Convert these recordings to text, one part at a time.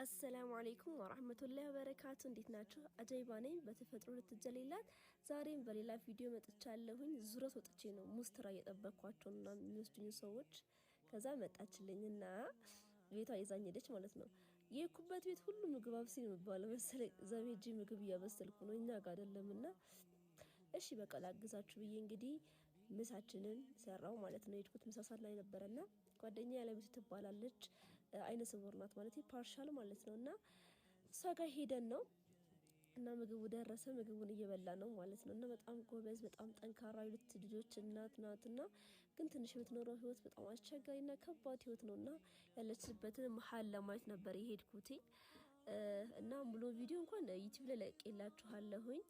አሰላሙ አለይኩም ወራህመቱላሂ ወበረካቱ። እንዴት ናችሁ? አጃይባ ነኝ በተፈጥሮ ልትጀሌላት። ዛሬም በሌላ ቪዲዮ መጥቻለሁኝ። ዙረት ወጥቼ ነው ሙስትራ እየጠበቅኳቸውና የሚወስዱኝ ሰዎች። ከዛ መጣችልኝና ቤቷ ይዛኝ ሄደች ማለት ነው። የሄድኩበት ቤት ሁሉ ምግብ አብሲ ነው የሚባለው መሰለኝ። እዛ ሄጄ ምግብ እያበሰልኩ ነው፣ እኛ ጋር አይደለምና እሺ በቃ ላግዛችሁ ብዬ እንግዲህ ምሳችንን ሰራው ማለት ነው። የሄድኩት ምሳ ሰዓት ላይ ነበረና ጓደኛ ያለቤቱ ትባላለች፣ አይነ ስውር ናት ማለት partial ማለት ነው። እና እሷ ጋር ሄደን ነው እና ምግቡ ደረሰ። ምግቡን እየበላ ነው ማለት ነው። እና በጣም ጎበዝ፣ በጣም ጠንካራ ሁለት ልጆች እናት ናትና ግን ትንሽ የምትኖረው ህይወት በጣም አስቸጋሪና ከባድ ህይወት ነው እና ያለችበትን መሀል ለማየት ነበር የሄድኩትኝ። እና ሙሉ ቪዲዮ እንኳን ዩቲዩብ ላይ ለቅቄላችኋለሁኝ።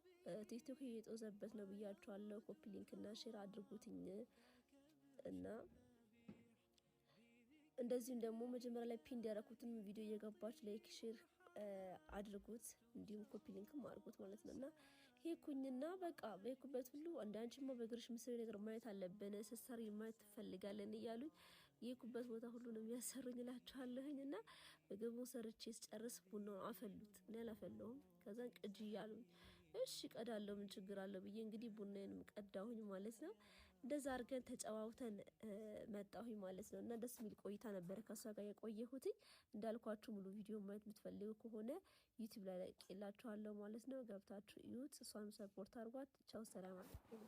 ቲክቶክ እየጦዘበት ነው ብያችኋለሁ። copy link እና share አድርጉትኝ እና እንደዚሁም ደግሞ መጀመሪያ ላይ pin ያደረኩትን ቪዲዮ እየገባች like share አድርጉት፣ እንዲሁም copy link ም አድርጉት ማለት ነው። እና ሄድኩኝና በቃ በሄድኩበት ሁሉ አንዳንቺማ በእግርሽ ምስል ነገር ማየት አለብን፣ ስትሰሪ ማየት ትፈልጋለን እያሉኝ የሄድኩበት ቦታ ሁሉ ነው የሚያሰሩኝ እላችኋለሁኝ። እና ምግቡን ሰርቼ ስጨርስ ቡናውን አፈሉት፣ እኔ አላፈለሁም። ከዛን ቅጂ እያሉኝ እሺ ቀዳለሁ፣ ምን ችግር አለው ብዬ እንግዲህ ቡናዬንም ቀዳሁኝ ማለት ነው። እንደዛ አድርገን ተጨዋውተን መጣሁኝ ማለት ነው። እና ደስ የሚል ቆይታ ነበረ ከእሷ ጋር የቆየሁትኝ። እንዳልኳችሁ ሙሉ ቪዲዮ ማየት የምትፈልጉ ከሆነ ዩቲዩብ ላይ ለቅቄላችኋለሁ ማለት ነው። ገብታችሁ እዩት። እሷንም support አድርጓት። ቻው፣ ሰላም አለይኩም።